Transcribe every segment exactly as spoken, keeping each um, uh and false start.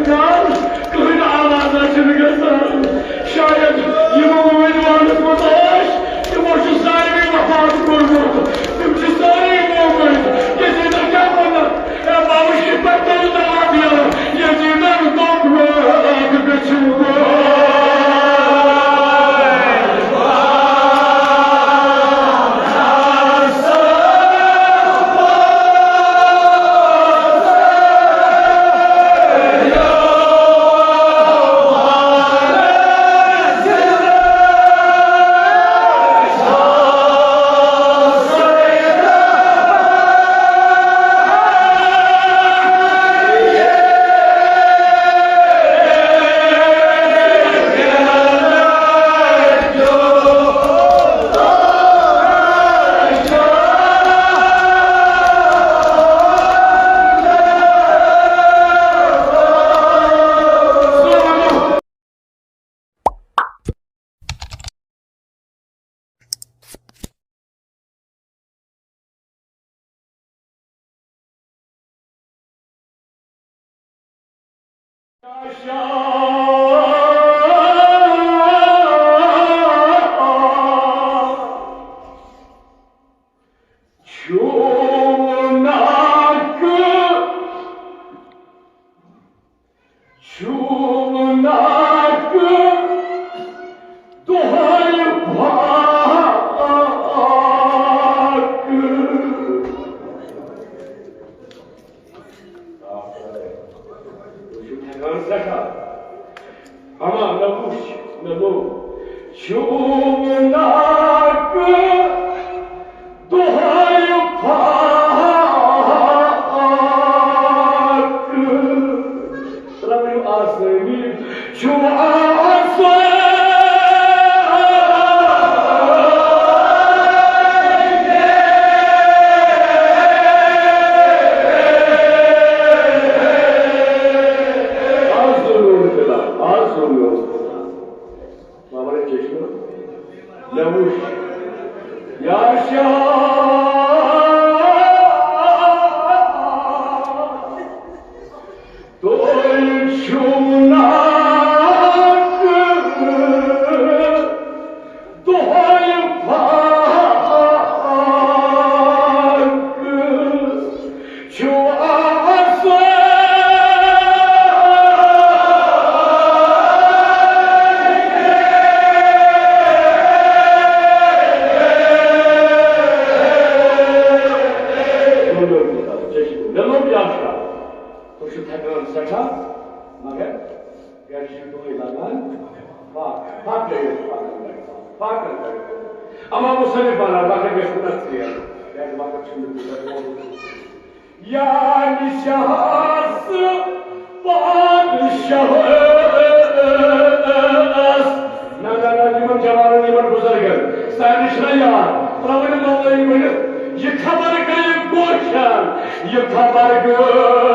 کانٛہہ کٕہٕنۍ آواز آسہِ نہٕ گژھان۔ شاید یِمو وۄنۍ وانَس منٛز ٲسۍ، تِمو چھُ ساروٕے وفات کوٚرمُت۔ تِم چھِ سٲری مومٕتۍ۔ ییٚتہِ نہٕ کیٛاہ وَنَن؟ اے باوُش، یہِ پٮ۪ٹھ تَلہٕ دَوا دِیَن۔ ییٚتہِ نہٕ دوٚپ، اَکھ گٔژھِو۔ چونکہ دۄہے پاک۔ وٕچھِو، تھٮ۪کان سٮ۪ٹھاہ۔ اما مےٚ وٕچھ، مےٚ لوٚگ۔ چونکہ دۄہے پاک۔ ترٛٲوِو آسٲنی، چھُ آسٲنی۔ آسٲنی۔ بابا نے چشمہ مےٚ وُچھ۔ یا شاہ، تُہۍ چھِو ناکہٕ دۄہے پاک۔ چھُ آسان۔ مےٚ لوٚگ یہِ آشا۔ تُہۍ چھِو تھٮ۪کان سٮ۪ٹھاہ، مگر گرِ چھِ دۄہے لگان پاکن، پاکن، پاکن، پاکن۔ اما مصنف ونان، وقت گژھِ نہٕ ژیر، کیازِ وقت چھُنہٕ تیوٗتاہ۔ یعنی شہس پادشاہس۔ نہ، نہ، نہ، یِمن جوانن، یِمن بزرگن، سارنٕے چھُنہ یاد؟ ترٛاوٲنۍ مۄغلٲنۍ ؤنِتھ، یہِ خبر گٔے گوشن، یہِ خبر گٔے۔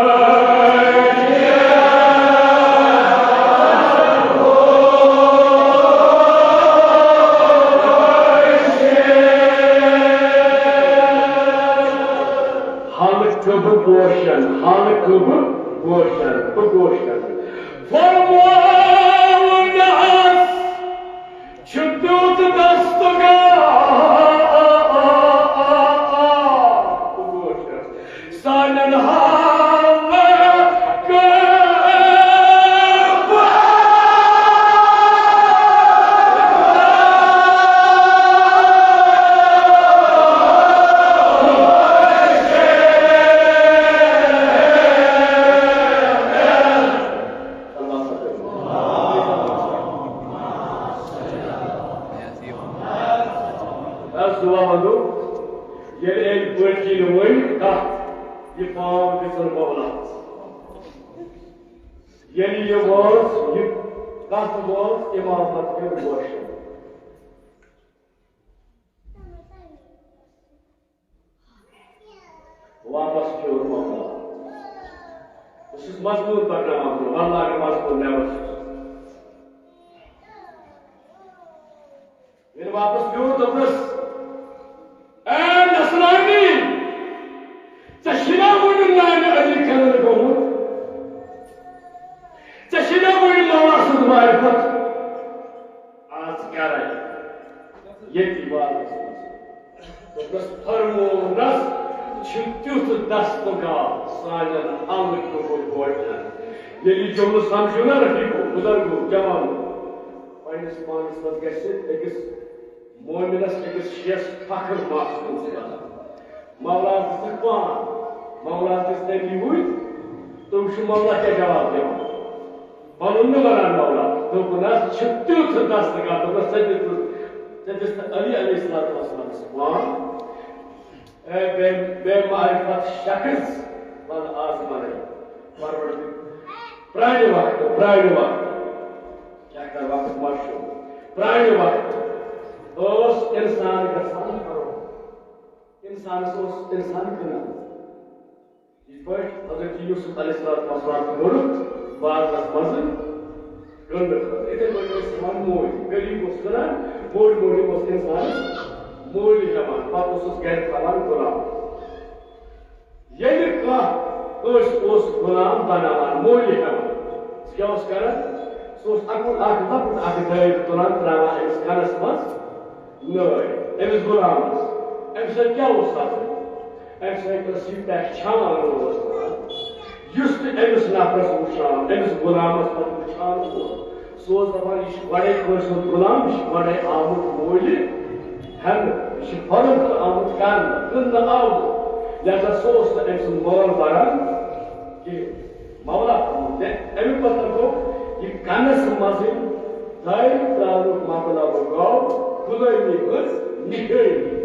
ہلکہٕ بہٕ گوشن، ہلکہٕ بہٕ گوشن، بہٕ گوشن۔ فرموونس چھُ تیُتھ دستگاہ۔ بہٕ گوشن۔ سانٮ۪ن حالکہٕ بس دعا منٛگو، ییٚلہِ أمۍ پٔتۍ کِنۍ ؤنۍ کتھ، یہِ پاو دِژٕن مۄغلس۔ ییٚلہِ یہِ وٲژ، یہِ کتھ وٲژ اِمامت کٮ۪ن گوشن۔ واپس پھیوٗر مۄغل۔ بہٕ چھُس مضموٗن پرناوان برٛونٛہہ، واللہ اگر مضموٗن نٮ۪بر چھُس۔ ییٚلہِ واپس پھیوٗر، دوٚپنس، "اے نصرانی، ژےٚ چھُنا وُنہِ نانہِ علی کدل گوٚمُت؟" سانٮ۪ن الہٕ کیُتھ بوزنہٕ۔ ییٚلہِ یہِ جملہٕ سمجھِو نا رفیقو، بزرگو، جوانو، پننِس پانس منٛز گژھِ أکِس مومنس، أکِس شیعس فخر محسوس گژھان۔ مولا دِژٕکھ پان، مولا دِژ تٔمۍ یوٗرۍ، تُہۍ وٕچھِو مولا کیٛاہ جواب دِوان۔ پنُن نہٕ ونان مولا، دوٚپُن حظ چھِ تیُتھ دستگاہ، دوٚپنس ژےٚ دِژٕتھ، ژےٚ دِژٕتھ علی علیہ الصلوۃ والسلامس پان۔ اے بے، بے معرفت شخص، وَلہٕ آز وَنَے پروردگار۔ پرٛانہِ وقتہٕ، پرٛانہِ وقتہٕ، کیٛاہ کَر وقت مَشہوٗر۔ پرٛانہِ وقتہٕ اوس اِنسان گژھان پَرُن۔ اِنسانَس اوس اِنسان کٕنان۔ یِتھ پٲٹھۍ حضرت یوسف علیہ الصلوۃ والسلام تہِ کوٚرُکھ بازرَس منٛز کٕننہٕ خٲطرٕ۔ یِتھَے پٲٹھۍ ٲسۍ ہٮ۪وان مٔلۍ۔ غریٖب اوس کٕنان، مٔلۍ مٔلۍ اوس اِنسانَس مٔلۍ ہٮ۪وان، پَتہٕ اوسُس گَرِ تھاوان غلام۔ ییٚلہِ کانٛہہ کٲنٛسہِ اوس غلام بَناوان، مٔلۍ ہٮ۪وان، سُہ کیٛاہ اوس کَران؟ سُہ اوس اَکُن اَکھ لۄکُٹ اَکھ دٲرۍ تُلان، ترٛاوان أمِس کَنَس منٛز، نٲرۍ، أمِس غلامس۔ اَمہِ سۭتۍ کیٛاہ اوس سپدان؟ اَمہِ سۭتۍ ٲس یہِ پہچان روزان۔ یُس تہِ أمِس نفرس وٕچھان، أمِس غلامس پتہٕ وٕچھان اوس، سُہ اوس دپان، "یہِ چھُ گۄڈے کٲنٛسہِ ہُنٛد غلام، یہِ چھُ گۄڈے آمُت مٔلۍ ہٮ۪نہٕ، یہِ چھُ فروخت آمُت کرنہٕ، کٕننہٕ آمُت۔" لہذا سُہ اوس نہٕ أمۍ سُنٛد مٲل بران کینٛہہ۔ مولا فرموو، تہٕ اَمہِ پتہٕ گوٚو یہِ کنس منٛزٕے دارِ ترٛاونُک مطلب گوٚو غلٲمی ہٕنٛز نِہٲلی۔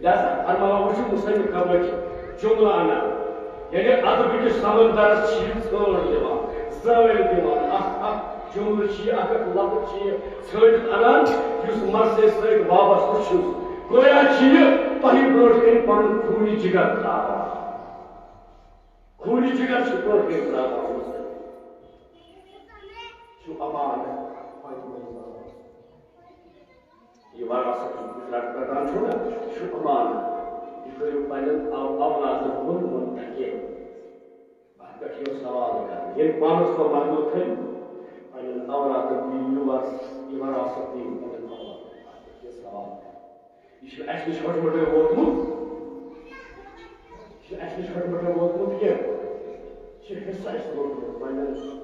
لہذا فرماوان وٕچھِو مُصنِف کَپٲرۍ چھِ جُملہٕ اَنان۔ یعنی ادبہٕ کِس سمندرس چھِ یِم ژھٲنٛٹھ دِوان، زٲلۍ دِوان، اکھ اکھ جُملہٕ چھِ یہِ، اکھ اکھ لفظ چھِ یہِ ژھٲنٛٹِتھ اَنان، یُس مرثیس سۭتۍ وابستہٕ چھُ۔ گویا چھِ یہِ تۄہہِ برٛونٛٹھ کَنہِ پنُن خوٗنی جگر ترٛاوان۔ خوٗنی جگر چھُ برٛونٛٹھ کَنہِ ترٛاوان۔ چھُ امان۔ یہِ وراثت یُس رٹ-، رٹان چھُو نا، یہِ چھُ امان۔ یہِ کٔرِو پننٮ۪ن او-، اولادن کُن منتقل۔ اتھ پٮ۪ٹھ یِیو سوال کرنہٕ۔ ییٚلہِ پانس کُن محدوٗد تھٲیِو، پننٮ۪ن اولادن دِیِو یہِ ورث-، یہِ وراثت دِیِو پننٮ۪ن اولادن۔ اتھ پٮ۪ٹھ یِیو سوال کرنہٕ۔ یہِ چھُنہٕ اَسہِ نِش ہۄٹہِ مۄٹے ووتمُت۔ یہِ چھُنہٕ اَسہِ نِش ہۄٹہِ مۄٹے ووتمُت کینٛہہ۔ یہِ چھُ حصہٕ اَسہِ روٚٹمُت پنٛنٮ۪ن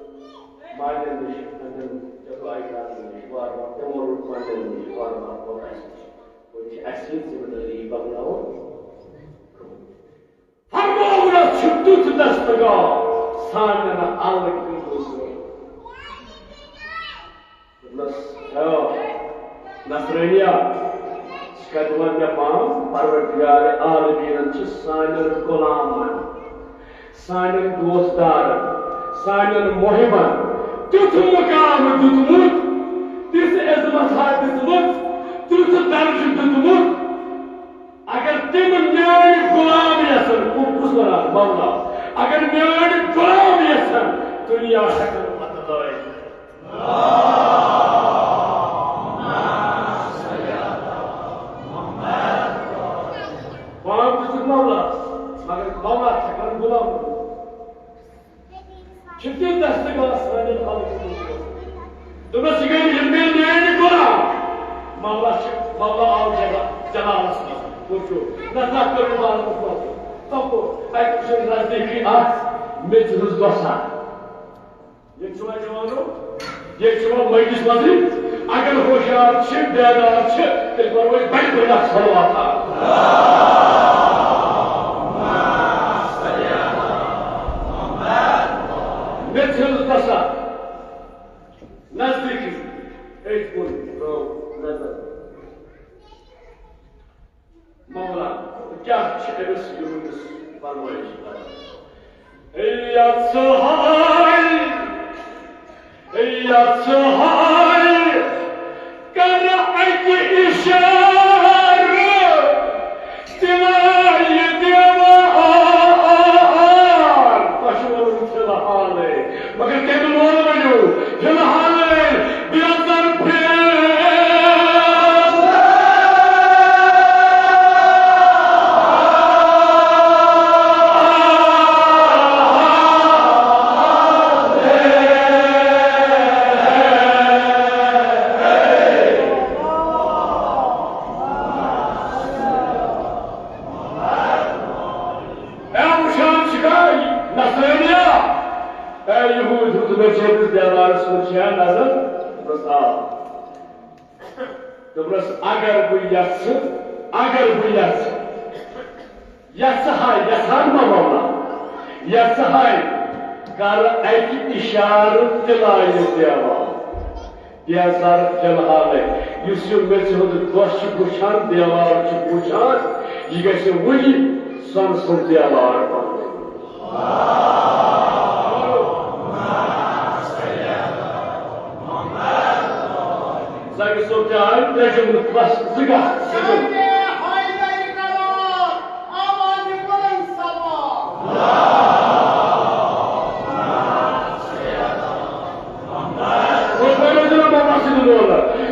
مالٮ۪ن نِش، پنٛنٮ۪ن جدو اجدادن نِش، وارٕ وارٕ تِمو روٚٹ پنٛنٮ۪ن نِش، وارٕ وارٕ ووت اَسہِ نِش۔ وۄنۍ چھِ اَسہِ یہِ ذمہٕ دٲری پَکناوٕنۍ۔ فرمووُن چھُ تیُتھ دستگاہ سانٮ۪ن الہٕ کیُتھ۔ دوٚپنَس، "ہے نصرٲنیا، ژٕ کَتہِ وَن مےٚ پانہٕ؟ پروردگار عالمیٖنَن چھِ سانٮ۪ن غلامَن، سانٮ۪ن دوستدارَن، سانٮ۪ن محبن تیُتھ مقام دیُتمُت، تِژھ عظمت ہا دِژمٕژ، تیُتھ درجہٕ دیُتمُت۔ اگر تِم میٲنۍ غلام یژھن"، کُس وَنان؟ مولا۔ "اگر میٲنۍ غلام یژھن، دُنیا ہٮ۪کن پتہٕ لٲیِتھ۔" پان تہِ چھُ مولا، مگر مولا چھُ ہٮ۪کان غلام۔ چھِ تِم دستگاہ سانٮ۪ن حالتن منٛز۔ دوٚپنَس، "یہِ گٔے یِم گٔے میٲنۍ غلام۔" مولا چھِ، مولا آو جلا-، جلالس منٛز۔ وٕچھِو، نہ زانٛہہ کٔر نہٕ مالکس منٛز۔ تَپو، اَتہِ وٕچھِو نزدیٖکی آسہِ، میٚژِ ہٕنٛز گۄسا۔ ییٚتہِ چھُ وۄنۍ جوانو، ییٚتہِ چھُ وۄنۍ مٔنٛزِس منٛزٕے، اگر ہوشیار چھِ، بیدار چھِ، تیٚلہِ پَرو أسۍ بَڑِ بٔڑۍ اَکھ صلوات اَکھ۔ میٚژِ ہٕنٛز گۄسا نزدیٖکی، أتھۍ کُن ترٛٲو نظر۔ مولا، کیٛاہ چھِ أمِس یِہُنٛدِس فرمٲیِش کران؟ یَژھ ہاے، یَژھ ہاے، کر اَکہِ اِشارٕ، تِلہٕ یہِ دیوار۔ تۄہہِ چھُ وَنُن فی الحالٕے، مگر کٔمۍ ووٚن ؤنِو؟ فی الحالٕے، بے نظر پھیر۔ اے یہود، ہُتھ مےٚ چٲنِس دیوارس کُن چھا نظر؟ دوٚپمَس، آ۔ دوٚپنَس، اگر بہٕ یژھٕ، اگر بہٕ یژھٕ، یژھٕ ہا، یژھان ما وَنہٕ، یژھٕ ہا، کَرٕ اَکہِ اِشارٕ تِلایہِ دیوار۔ بیزار فی الحالے، یُس یہِ میٚژِ ہُنٛد دۄہ چھُ وٕچھان، دیوار چھُ وٕچھان، یہِ گژھِ وُنہِ سۄنہٕ سُنٛد دیوار بنُن۔ زنگہِ صٲب تہِ آے ترٛےٚ جملہٕ، بس زٕ گژھ، زٕ جملہٕ۔ آوازِ بلند سلام۔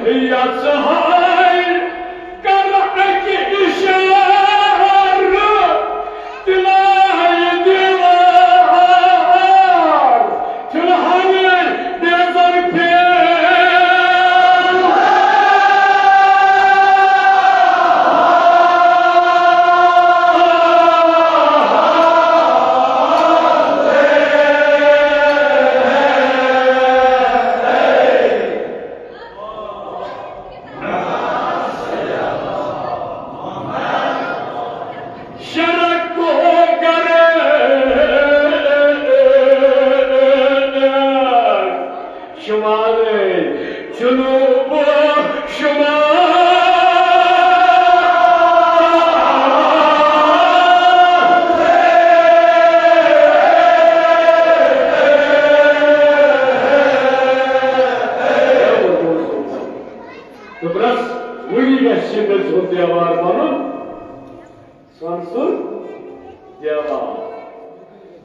یژھٕ ہاے کر اکہِ اِشارٕ تِلایہِ دیوار، فی الحال بیزار فی شرک کو کرے شمال جنوب شمال۔ دوٚپنَس، وٕنی گژھِ یہِ میٚژِ ہُنٛد دیوار بَنُن، سۄنہٕ سُنٛد دیوار۔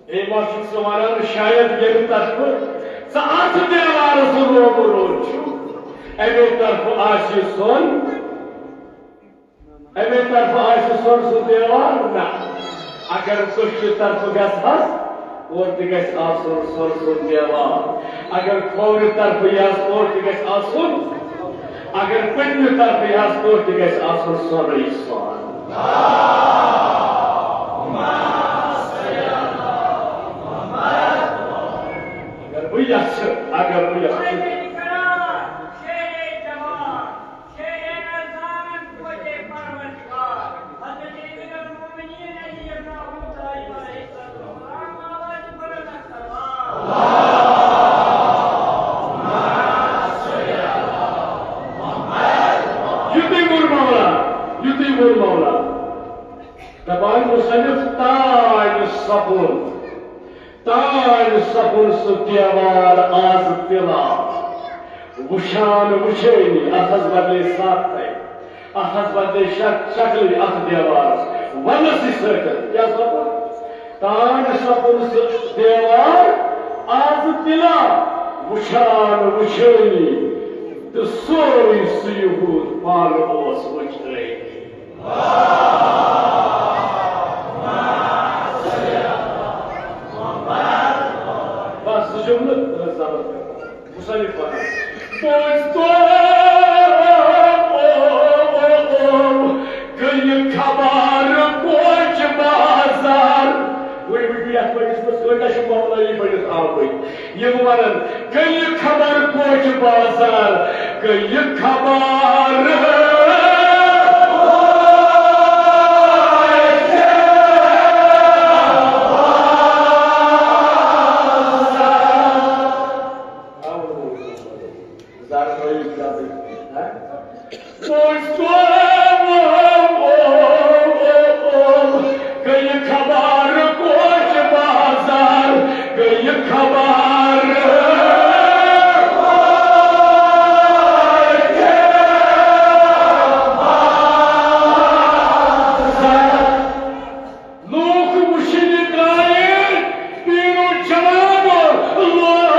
اے ما چھُکھ ژٕ وَنان، شاید ییٚمہِ طرفہٕ ژٕ اَتھ دیوارَس سُنٛد روبہٕ روز چھُکھ، اَمے طرفہٕ آسہِ یہِ سۄن، اَمے طرفہٕ آسہِ سۄنہٕ سُنٛد دیوار؟ نہ۔ اگر دٔچھنہِ طرفہٕ گژھس، اورٕ تہِ گژھِ آسُن سۄنہٕ سُنٛد دیوار۔ اگر کھوورِ طرفہٕ یَس، اورٕ تہِ گژھِ آسُن۔ اگر پٔتمہِ طرفہٕ یَس، اورٕ تہِ گژھِ آسُن سۄنٕے سۄن۔ اگر بہٕ یَژھٕ، اگر بہٕ یَژھٕ۔ یُتُے ووٚن مولا، یُتُے ووٚن مولا۔ دپان مصنف، تانۍ سپُد، تانۍ سپُد سُہ دیوار آز تِلا۔ وٕچھان وٕچھٲنی، اتھ حظ بدلے ساختَے، اتھ حظ بدلے شک-، شکلٕے اتھ دیوارس، ونسٕے سۭتۍ۔ کیٛاہ سپُد؟ تانۍ سپُد سُہ دیوار آز تِلا، وٕچھان وٕچھٲنی، تہٕ سورُے سُہ یہود پانہٕ اوس وٕچھٲنی۔ بس، زٕ جملہٕ، تہٕ زبر کرو۔ مصنف ونان، بوز تو، گٔیہِ خبر کوچ بازار۔ وۄنۍ وٕچھ بہٕ یتھ پٔتِس منٛز کۭتیاہ چھِ مۄغلٲیی بٔنِتھ آمٕتۍ۔ یِم ونان، گٔیہِ خبر کوچ بازار، گٔیہِ خبر۔ گٔیہِ خبر کوچ بازار، گٔیہِ خبر۔ لوٗکھ وٕچھنہِ درٛایہِ پیٖرو جوانو۔ لوٗکھ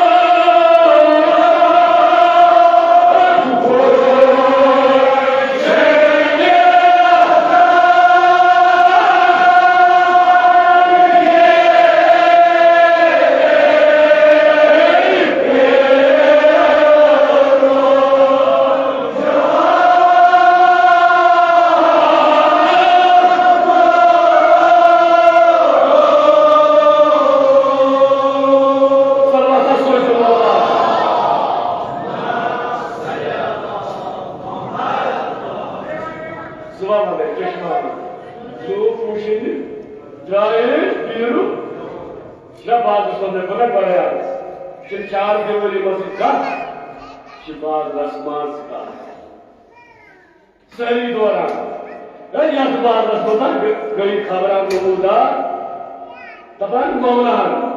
چار دیوٲری منٛز کتھ چھِ بازرس منٛز کتھ۔ سٲری دوران۔ ہے، یتھ بازرس منٛز ہا گٔ-، گٔے خبرا نمودار۔ دپان مولان،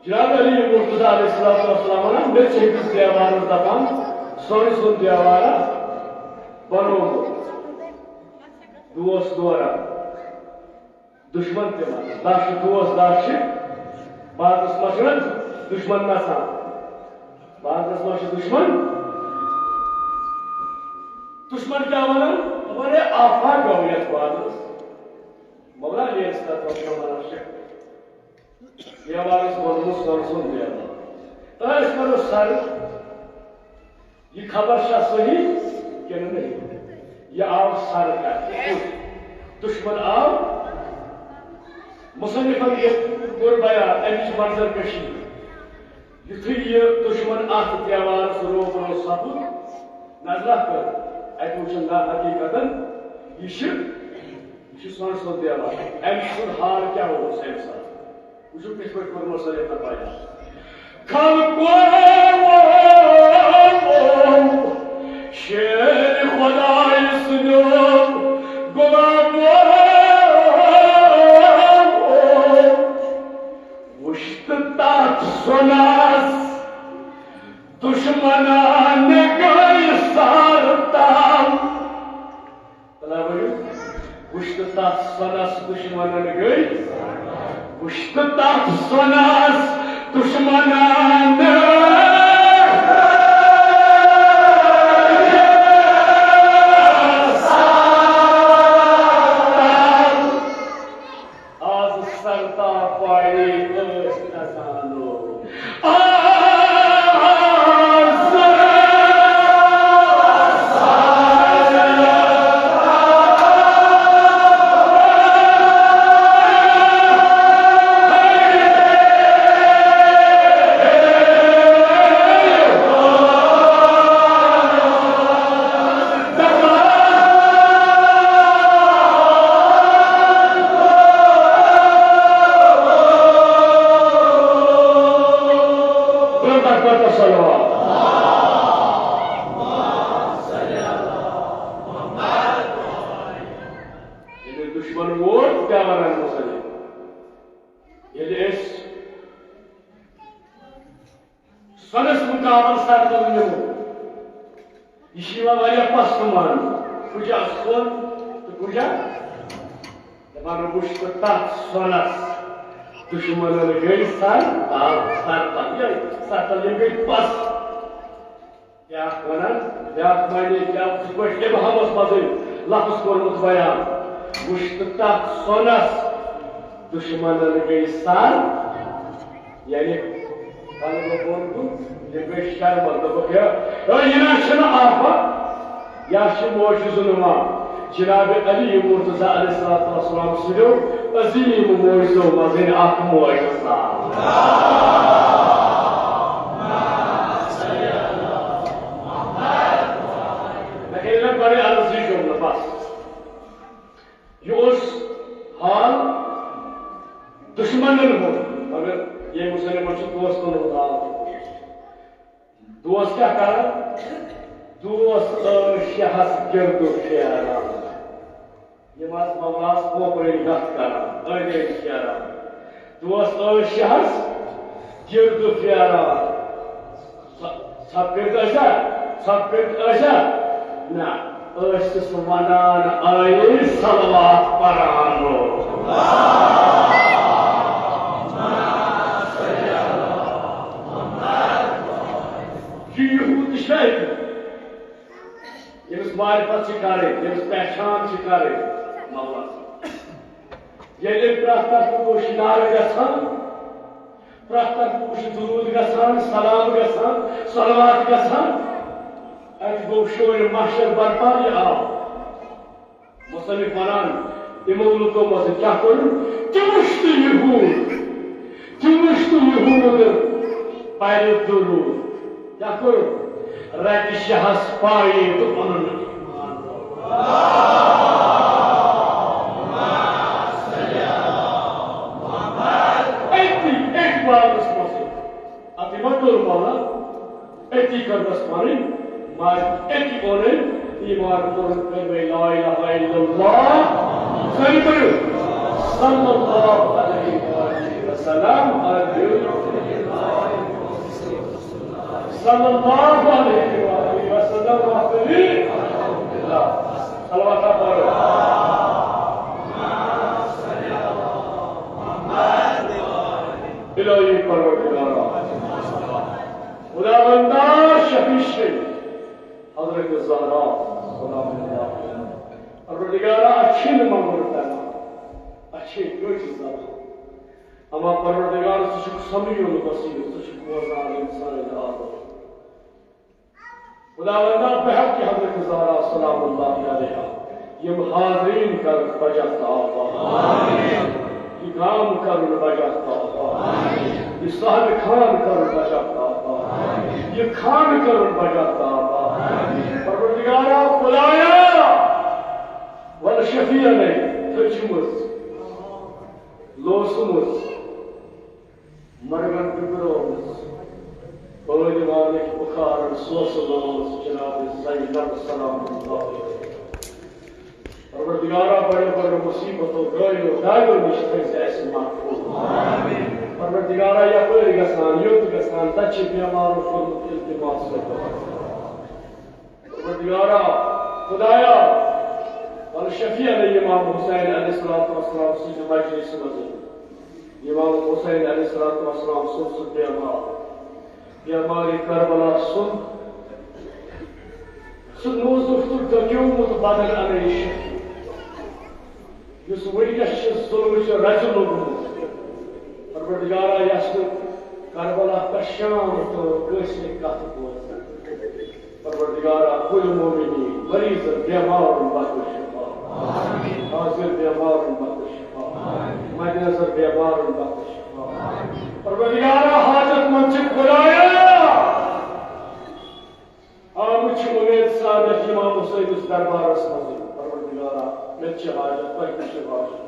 جناب علی مرتضیٰ علیہ الصلوۃ والسلام ونان، مےٚ چھِ أکِس دیوارس دپان، سۄنہٕ سُنٛد دیوارا بنوومُت۔ دوس دوران۔ دشمن تہِ ما؟ دَچھ چھِ دوس، دَچھ چھِ بازرس منٛز چھِنہ دشمن نژان۔ بازرس منٛز چھِ دشمن۔ دشمن کیٛاہ ونان؟ دپان، ہے، آفاق گوٚو یتھ بازرس۔ مولا علی علیہ الصلوۃ والسلام ونان چھِ، دیوارس ووٚنمُت سۄنہٕ سُنٛد دیوار۔ تہٕ أسۍ کرو سر۔ یہِ خبر چھا صحیح کِنہٕ نہٕ؟ یہِ آو سر کرنہٕ۔ دشمن آو۔ مصنفن یہِ کوٚر بیان، امِچ منظر کشی۔ یُتھُے یہِ دشمن اتھ دیوارس روبرو سپُد، نظرہ کٔر، اتہِ وُچھُن نا حقیقتن یہِ چھِ، یہِ چھُ سۄنہٕ سُنٛد دیوار۔ امہِ سُنٛد حال کیٛاہ اوس امہِ ساتہٕ؟ وٕچھِو کِتھ پٲٹھۍ کوٚر مصنفن بیان۔ خلقو شیر خدای سٕنٛدیو غلامو وٕچھ تہٕ تتھ سۄنس دشمنن گٔے سر تل۔ تلا ؤنِو، وٕچھ تہٕ تتھ سۄنس دشمنن گٔے۔ وٕچھ تہٕ تتھ سۄنس دشمنن۔ آز سرتا پانی ٲسۍ نژانو۔ آز برونٛہہ پکھ پتہٕ صلوات۔ ییٚلہِ دُشمن ووت، کیٛاہ وَنان اوس علی؟ ییٚلہِ أسۍ سۄنس مُقابل سرتل نِمو۔ یہِ چھُ یِوان واریاہ پست ماننہٕ۔ کُجا سۄن تہٕ کُجا؟ دَپان، وٕچھ تہٕ تَتھ سۄنس دُشمنن گٔے سر تل، سر تل، یہِ سر تل، یِم گٔے پست۔ بیٛاکھ وَنان، بیٛاکھ معنی کیٛاہ؟ یِتھ پٲٹھۍ ابہامس منٛزٕے لفظ کوٚرمُت بیان۔ وٕچھ تہٕ تَتھ سۄنس دُشمنن گٔے سر، یعنی پنُن ووٚن تہٕ یِم گٔے شرمن، دوٚپُکھ، ہے، ہے، یہِ نہ چھُنہٕ آفت، یہِ چھُ معجزٕ نما۔ جناب علی مرتضیٰ علیہ الصلوۃ والسلام سٕنٛدیو عظیٖم معجزو منٛزٕے اکھ معجزٕ۔ مےٚ کَرِ نہ بڑٕ عرض یہِ جملہٕ بس۔ یہِ اوس حال دُشمنن ہُنٛد، مگر ییٚمہِ مُصنفن چھُ دوستن ہُنٛد حال تہِ کوٚرمُت۔ دوس کیٛاہ کران؟ دوس ٲسۍ شہس گِرد پھیران۔ یِم آسہٕ مولاہس کوپرٲرۍ کتھ کران، أنٛدۍ أنٛدۍ پھیران۔ دوس ٲسۍ شہس گِرد پھیران۔ ژھۄ-، ژھۄپہٕ کٔرِتھ ٲسیا؟ ژھۄپہٕ کٔرِتھ ٲسیا؟ نہ، ٲسِس ونان، آیے صلوات پران۔ یہِ یہوٗد چھُ اَتہِ، ییٚمِس معرفت چھِ کَرٕنۍ، ییٚمِس پہچان چھِ کَرٕنۍ، مولا۔ ییٚلہِ پرٛٮ۪تھ طرفہٕ گوٚو شِنارٕ گژھان، پرٛٮ۪تھ طرفہٕ وٕچھ درود گژھان، سلام گژھان، صلوات گژھان۔ اَتہِ گوٚو شورِ محشر برپا، یہِ آو۔ مصنف وَنان، یِمو لُکو منٛزٕ کیٛاہ کوٚرُن؟ تِم وٕچھ تہٕ یِہوٗد، تِم وٕچھ تہٕ یِہوٗد پَرِ درود۔ کیٛاہ کوٚرُن؟ رَتہِ شہس پایہِ تہٕ اوٚنُن ایمان۔ أتی، أتھۍ باغس منٛز۔ أتی کٔرنَس پَنٕنۍ ماجہِ، أتی اوٚن أمۍ ایمان، کوٚرُن کلمہ لا الہ الا اللہ۔ سٲری پٔرِو، صلی اللہ علیہ وآلہ وسلم، صلی اللہ علیہ وآلہ وسلم، رحمتہ للہ۔ صلوات پڑھو۔ الہی پروردگارا، خداوندا، شفیع چھے حضرت زہرا سلام اللہ علیہا۔ پروردگارا، اَسہِ چھِنہٕ منٛگُن تَگان، اَسہِ چھے کٲنٛسہِ زبان۔ اما پروردگار، ژٕ چھُکھ سمیع البصیر، ژٕ چھُکھ بوزان یِم سٲنۍ آواز۔ خداوندا، بحق حضرت زہرا سلام اللہ علیہا، یِم حاضرین کر بجا تہٕ آباد۔ یہِ گام کرُن بجا تہٕ آباد۔ یہِ صحن خان کرُن بجا تہٕ آباد۔ یہِ خان کرُن بجا تہٕ آباد۔ پروردگارا، خدایا، ول شفیع نے تھٔچمٕژ، لوسمٕژ، مرگن پِپرٲومٕژ، پٲدیوانٕکۍ بُخارن سوسہٕ لٲومٕژ جناب زینب سلام اللہ علیہا۔ پروردگارا، بڑیو بڑیو مصیبتو، گٲلیو، داغیو نِش تھٲوزِ اَسہِ محفوظ۔ پروردگارا، یپٲرۍ گژھان، یوٚت گژھان، تتہِ چھِ بیمارو کوٚرمُت التماس۔ پروردگارا، خدایا، ول شفیع نے امام حسین علیہ الصلوۃ والسلام سٕنٛزِ مجلسہِ منٛز۔ امام حسین علیہ الصلوۃ والسلام سُنٛد سُہ بیمار، بیمارِ کربلا سُنٛد سُہ نوزُک تہٕ دۄکیومُت بدن اَنے شفیع، یُس وٕنکیٚس چھِ ظُلمٕچہِ رَژِ لوٚگمُت۔ پروردگارا، یَس نہٕ کربلا پٮ۪ٹھ شام تہٕ کٲنٛسہِ کَتھ بوزان۔ پروردگارا، کُلہِ مومنی مریضن بیمارن بخش شفا۔ حاضر بیمارن بخش شفا۔ مد نظر بیمارن بخش شفا۔ پروردگارا، حاجت مند چھِ خدایا۔ آمٕتۍ چھِ اُمید سان یَتھ امام حسینس دربارس منٛز۔ پروردگارا، مےٚ تہِ چھِ حاجت، تۄہہِ تہِ چھِ حاجت۔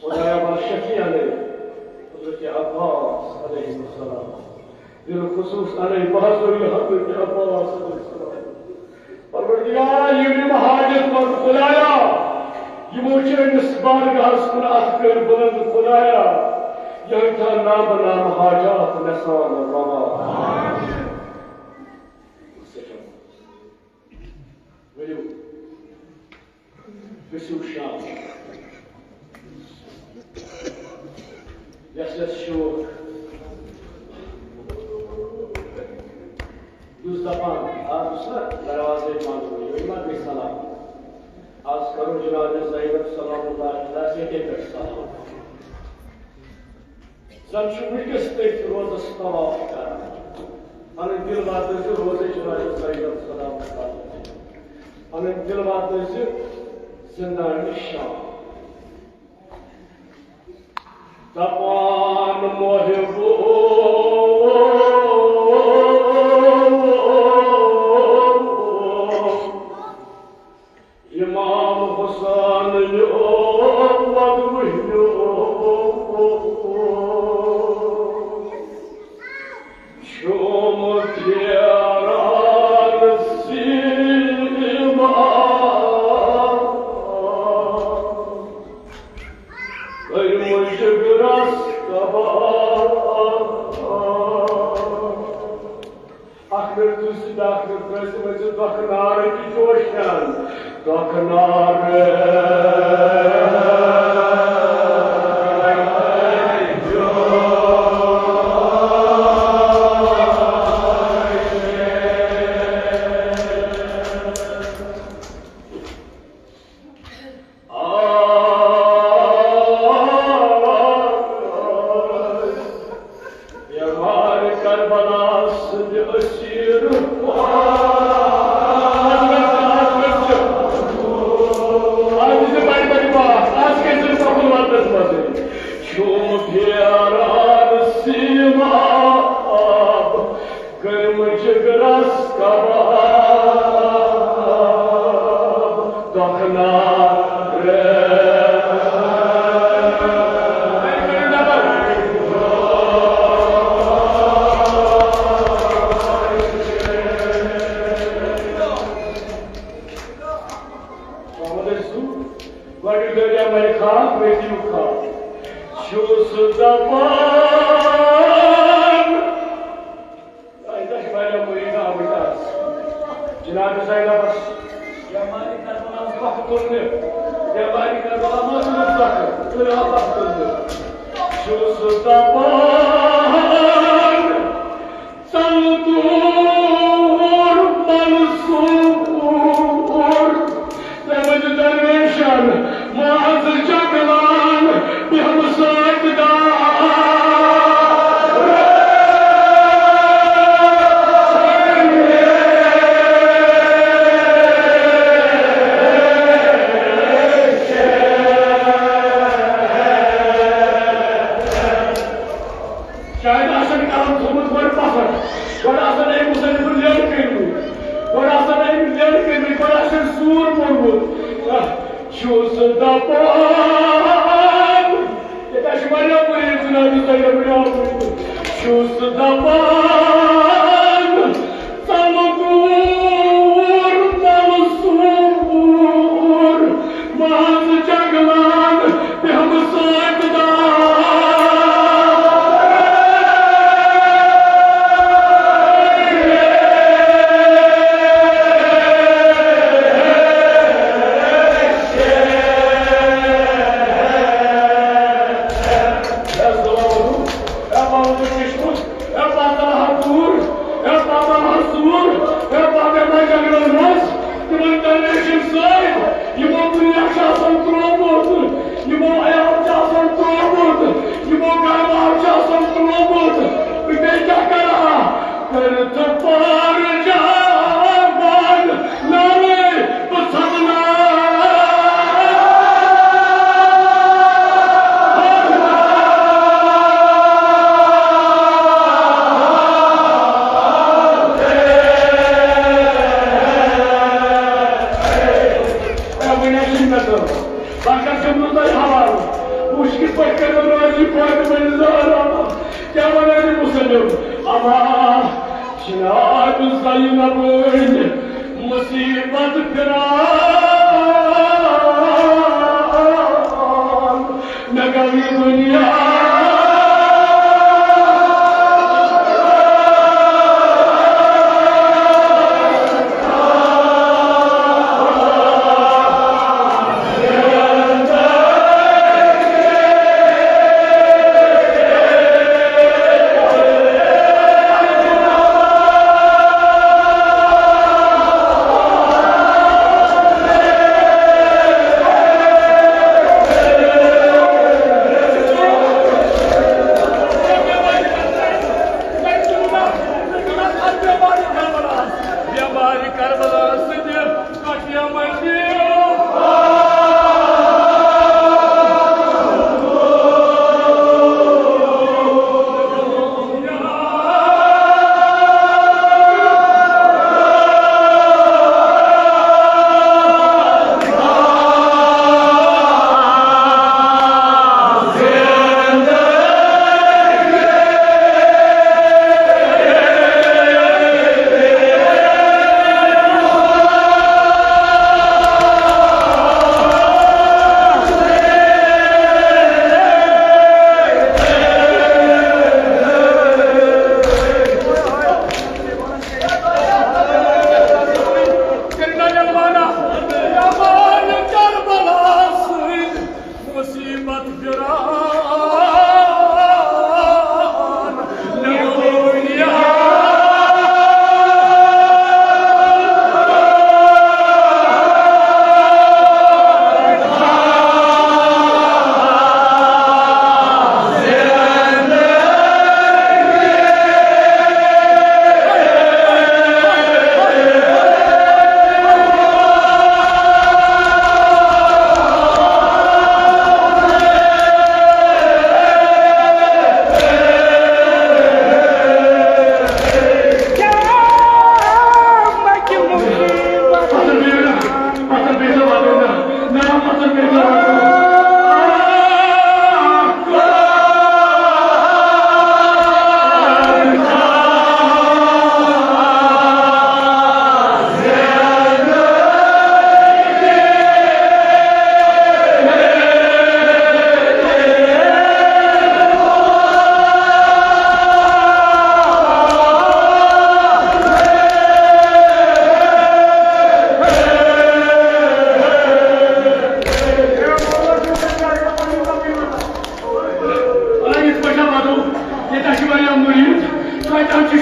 خدایا، ول شفیع نے حضرت عباس علیہ السلام، بالخصوص اَنے بہادری حضرت عباس علیہ السلام۔ پروردگارا، یِم یِم حاجت مند خدایا، یِمو چھِ أمِس بارگاہس کُن اَتھٕ کٔرۍ بُلند خدایا، یِہوٚے تھاو نامہٕ نامہٕ حاجات نثار و روا۔ ؤلِو، گٔژھِو شام۔ یَس یَس شوق یُس دَپان، آز یُس نا دروازے بنٛد گوٚو، یہِ ما گٔے سلام؟ آز کرو جناب زینب سلام اللہ علیہا یِتھے پٲٹھۍ سلام۔ زن چھُ وٕنکیٚس تٔتھۍ روزس طواف کران۔ پنٕنۍ دِل واتنٲیزِ روزے جناب زینب سلام اللہ علیہا۔ پنٕنۍ دِل واتنٲیزِ زندان شام۔ دپان محبو امام حسین نیو پتہٕ وٕنیو چھُم پھیران سیما۔ کٔرۍ مُجہِ گرس تباہ۔ اکھ منٹ تُہۍ سۭتۍ، اکھ منٹ تُہۍ سۭتۍ ؤنۍ زِ دۄکھٕ نارٕ تہِ جوش کھٮ۪ن۔ دۄکھٕ نارٕ۔ بیمار کربلا سٕنٛدِ أسیٖر۔ آز گژھِ، آز گژھِ، آز دِژ بَڑِ بَڑِ باس، آز کیٛازِ چھُنہٕ پَکُن وَننَس منٛزٕے؟ چھُم پھیران سیٖماب۔ کٔرۍ مُجہِ گرس کباب، دۄکھٕ نارٕ۔ حسینس، یا مالک کربلا، بخت تُل مےٚ، یا مالک کربلا، ما تُلُکھ بخت، تُل آ بخت تُل مےٚ۔ چھُس دپان، ژَلہٕ دوٗر منصوٗر، تٔمِس درویشن منٛز جگلان بیٚہمہٕ سٲتۍ دار۔ شاید آسن کرم تھوٚمُت گۄڈٕ پتھر، گۄڈٕ آسن أمۍ مُصنفن لیٚڑ کٔرمٕتۍ، گۄڈٕ آسن أمۍ لیٚڑ کٔرمٕتۍ، گۄڈٕ آسن سوٗر پوٚرمُت۔ چھُس دپان، ییٚتہِ چھِ واریاہ مُریٖد جناب سید بڑیان۔ چھُس دپان، ژَلہٕ دوٗر منصوٗر، منٛز جگلان بیٚہمہٕ سٲتۍ دار۔ اے پاتان حضور، اے پاتان حضور، اے پاتان حضور، تِمن درویشن سۭتۍ، یِمو دُنیا چھُ آسان ترٛوومُت، یِمو عیال چھُ آسان ترٛوومُت، یِمو گرٕ بار چھُ آسان ترٛوومُت، بہٕ بیٚیہِ کیٛاہ کرٕ ہا؟ کٔرِتھ پار جوان نارے بہٕ سمنا۔ وۄنۍ آسہِ مےٚ کٔرمٕژ۔ بہٕ کَرٕ جملہٕ تۄہہِ حوالہٕ۔ بہٕ وٕچھٕ کِتھ پٲٹھۍ کٔرِو رٲضی فاطمہ زہرا۔ کیٛاہ وَنان یہِ مُصنِف؟ اما جناب زینب مصیبت فراق مےٚ گٔے دُنیا۔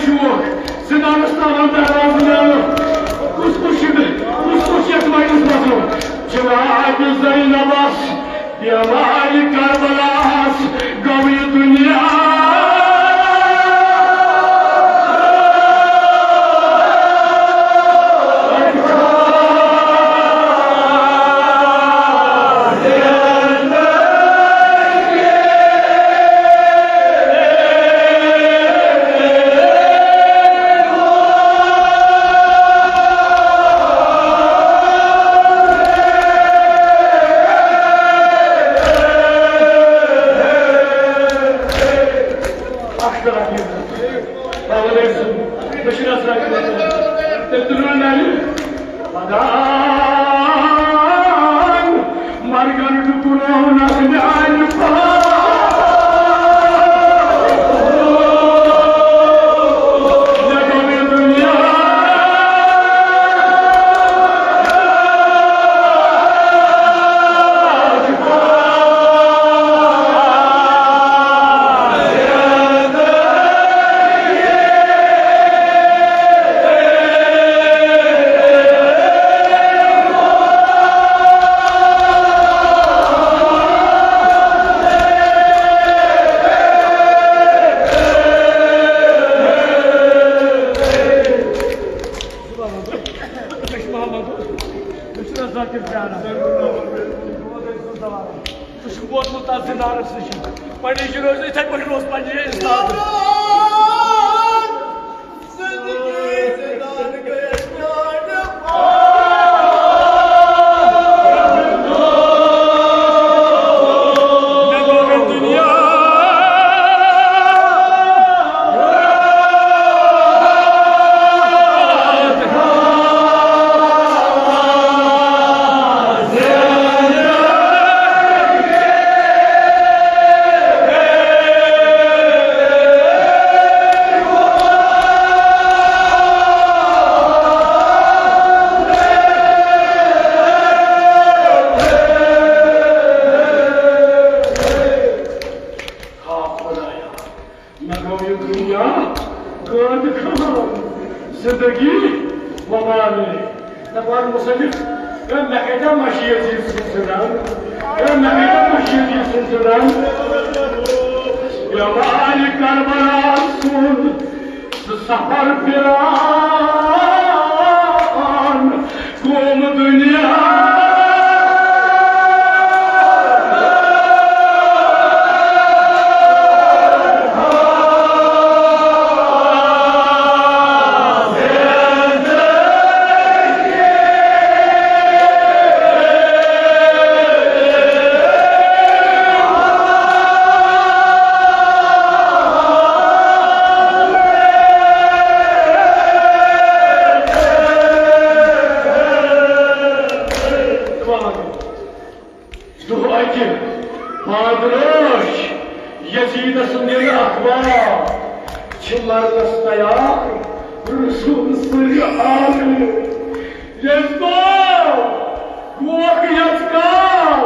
زِنانَس تاوان دروازٕ میلہٕ۔ کُس کُس چھُ، کُس کُس چھُ یَتھ وَنِس منٛز؟ جواب زینبَس، بیمارِ کربلاہَس گوٚو یہِ دُنیا۔ اکھ رقیب، بابا علیہ السلام، بشیر اثر، تیٚلہِ تُلِو نالہِ۔ پدان مرگن ٹُکرو نخ میانہِ پاو۔ مےٚ گوٚو یہِ دُنیا۔ محمد، بشیر ذاکر پیارا۔ ژٕ چھُکھ ووتمُت تَتھ زِنانَس نِش۔ پنٛڈِت جی روز یِتھَے پٲٹھۍ روز پنٛڈِت جی اِستاد۔ ہا خدایا، مےٚ گوٚو یہِ دُنیا قٲد خان، زندگی وبال۔ دپان مصنف، ہے، مےٚ کتہِ مشیت یہِ سلسلہٕ؟ ہے، مےٚ کتہِ مشیت یہِ سلسلہٕ؟ یوان کربلا سُنٛد سُہ سفر پھران قوم دُنیا۔ دۄہ اَکہِ بادرٲچھ یزیدس نیرِ اخبار، چھِ مرنس تیار رسول سٕنٛدِ آلہٕ۔ یزدو، گوکھ یژھ کال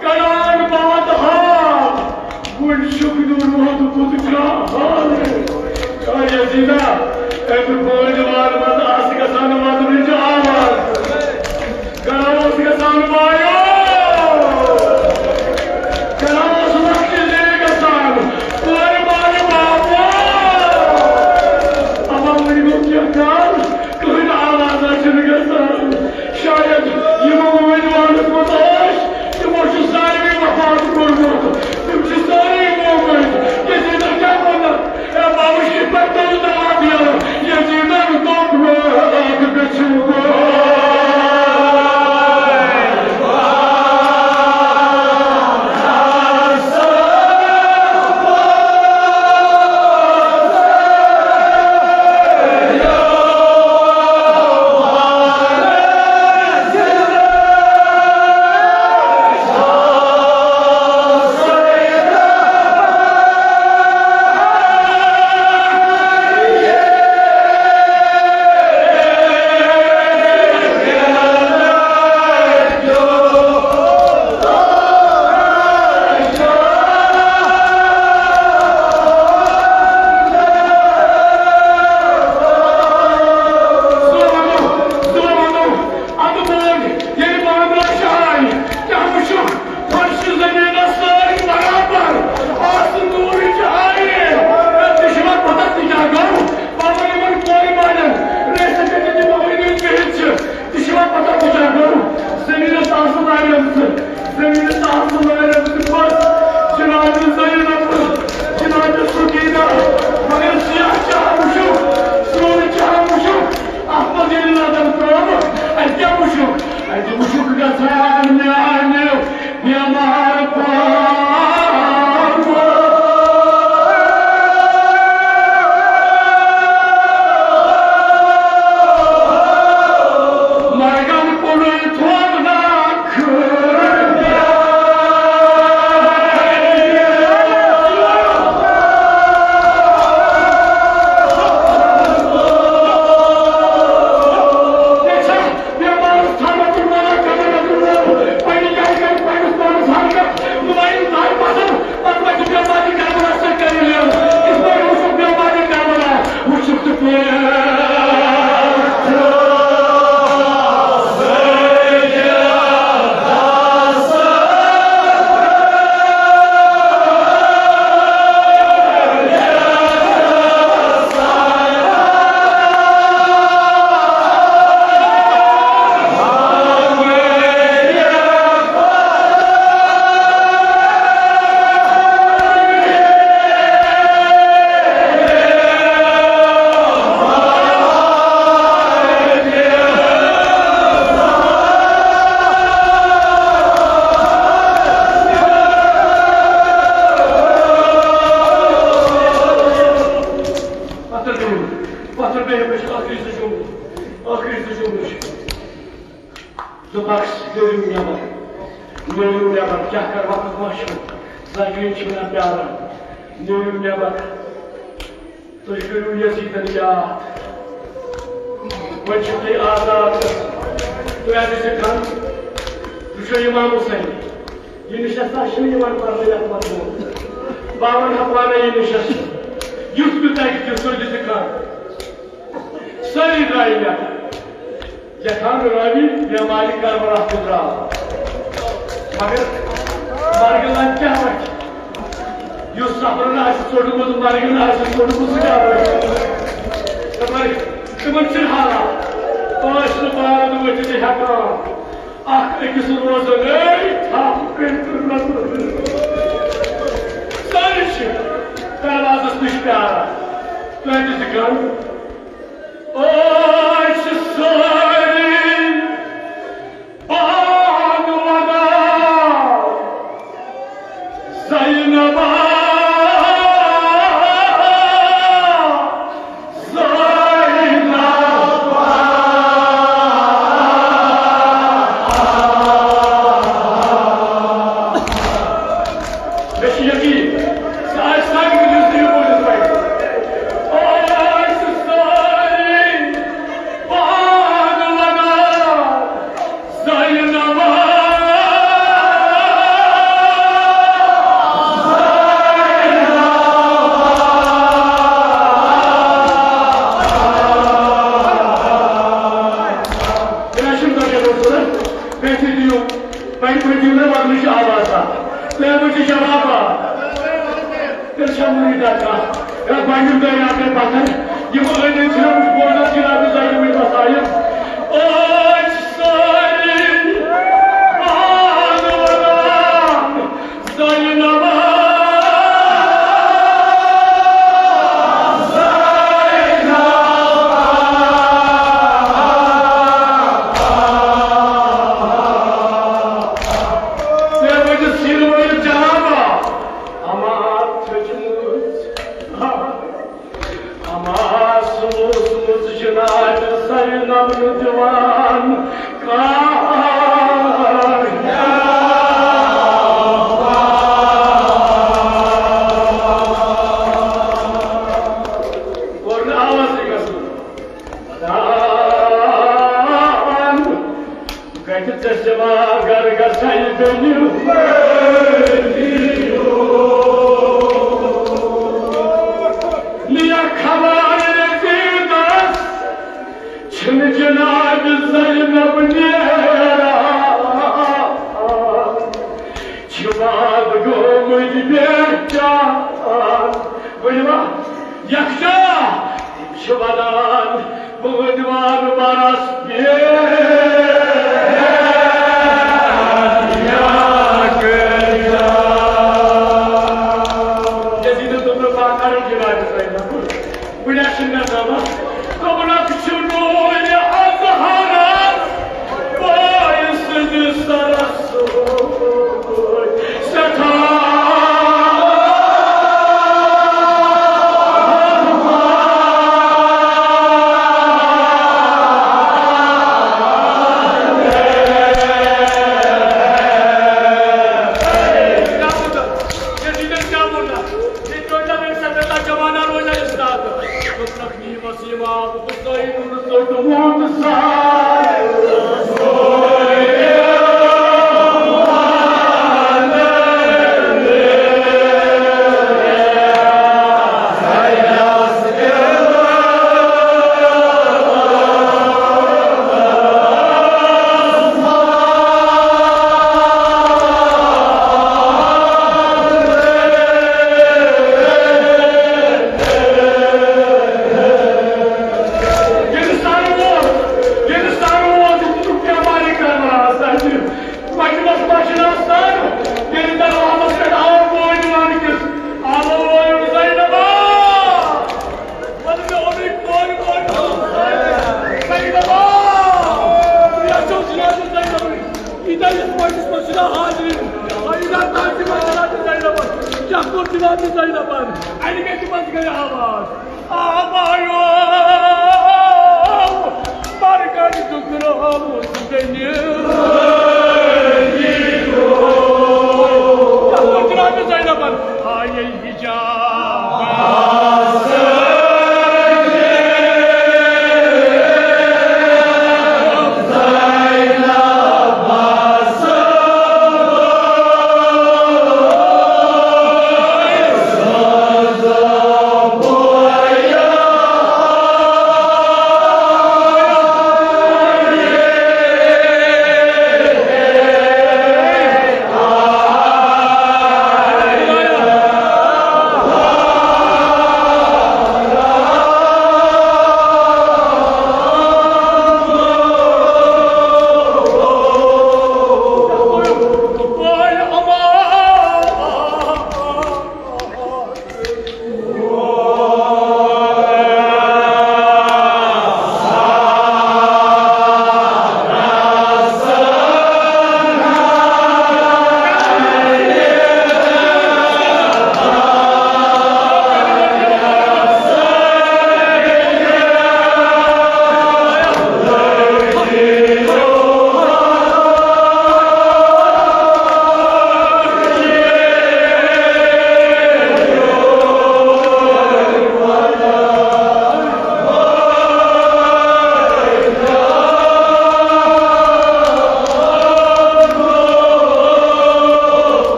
کران باد حال، وُنہِ چھُکھ نہٕ روٗدمُت کانٛہہ حال۔ یا یزیدا، اَمہِ بٲدِ وارٕ منٛز آسہٕ گژھان وَدنٕچ آواز۔ گرا اوس گژھان وایو، گرا اوس لۄکٹہِ زیرِ گژھان، کورِ مالہِ بابو۔ اما وۄنۍ گوٚو کینٛہہ کال، کٕہٕنۍ آوازا چھِنہٕ گژھان۔ شاید یِمو وۄنۍ وانَس منٛز ٲسۍ، تِمو چھُ ساروٕے وفات کوٚرمُت۔ تِم چھِ سٲری گوٚمٕتۍ۔ ییٚتہِ نہٕ کیٛاہ وَنَکھ؟ اے بابا، یِتھ پٲٹھۍ تُہُنٛد ناو یَلہٕ، یزیٖدَن دوٚپ، اَکھ گٔژھِو۔ پتھر بیٚیہِ مےٚ چھُ ٲخری زٕ جملہٕ، ٲخری زٕ جملہٕ چھِ۔ ژٕ بخش، نیرِو نٮ۪بر، نیرِو نٮ۪بر، کیٛاہ کر وقت ما چھُ؟ زنجیٖر چھِ مےٚ پیاران، نیرِو نٮ۪بر۔ تُہۍ کٔرِو یزیٖدن یاد۔ وۄنۍ چھِو تُہۍ آزاد۔ تُہۍ حظ ٲسِو کھَن۔ وٕچھو اِمام حُسین۔ یہِ نِشست حظ چھِنہٕ یِوان پَرنہٕ یَتھ منٛز۔ بہٕ وَنہٕ ہا پانَے یہِ نِشست۔ یُتھ تہِ تَگہِ تیُتھ تُہۍ دِژٕ کھَن۔ سٲری درٛاے مےٚ۔ یَتھ آو راوی مےٚ مالِک کربلا تہِ درٛاو۔ مگر مرگہِ لَنٛجہِ کیٛاہ وَتھِ؟ یُس سفرن آسہِ ژوٚٹمُت، مرگن آسہِ ژوٚٹمُت، سُہ کیٛاہ روزِ؟ دَپان، تِمن چھِنہٕ حالات، تِم ٲسۍ نہٕ پانہٕ ؤتھِتھ ہٮ۪کان۔ اکھ أکِس روزان، اے، تھپھ کٔرِتھ روزان۔ سٲری چھِ دروازس نِش پیاران۔ تُہۍ تہِ چھِ گنٛد۔ أسۍ چھِ سٲری پان ونان زینبا، زینبا۔ مےٚ چھُ یقیٖن، سُہ آسہِ سانہِ دِلہِ تہِ بوٗزِتھ وۄنۍ۔ أسۍ چھِ سٲری پان ونان زینبا، زینبا۔ مےٚ چھُنہٕ تۄہہِ ضروٗرت، مےٚ تہِ دِیِو، وۄنۍ پٔکِو نہٕ وَننٕچ آواز اَتھ، تۄہہِ وٕچھِو جواب اَتھ۔ تیٚلہِ چھا وُنہِ درکار؟ ہے، گۄڈٕنیُک دۄہ یاد مےٚ پَتہٕ، یِم أنٛدۍ أنٛدۍ چھِنہ وٕچھ بوزان جناب زینبٕنۍ مصائب۔ أسۍ چھِ سٲری پانہٕ وَنان زینبا، زینبا۔ ژےٚ وٕچھِ سِنہٕ وٲلِس جنابا، اما تھٔچمٕژ، اما سوٗزمٕژ جناب زینب نہٕ دِوان کانٛہہ۔ کوٚر نہٕ آوازٕے گژھُن۔ دان گژھِ ژےٚ سِوا گر گژھَے بیٚنہِ۔ نِیا خبر یزیدس چھِنہٕ جناب زینب نیران۔ چھِ واد گوٚمٕتۍ بے چار۔ ؤنِوا؟ یکجا چھِ ودان بٲدوان برس پٮ۪ٹھ۔ یزیدن دوٚپنَس، بہٕ ہا کرٕ جنابِ زینب، وٕنہِ چھِنہٕ مےٚ زامَس۔ دوٚپنَکھ، چھُ نوٗرِ اطہرس بٲے سٕنٛدِ سرس سۭتۍ سٮ۪ٹھاہ۔ یزیدن کیٛاہ ووٚن؟ یہِ کۭژاہ ویژھِ سا مےٚ تَتھ جوانہ روزِ اِسلام۔ دوٚپنَکھ، نیٖمَس یِوان حُسینُن ژوٚٹ ووٚن سا۔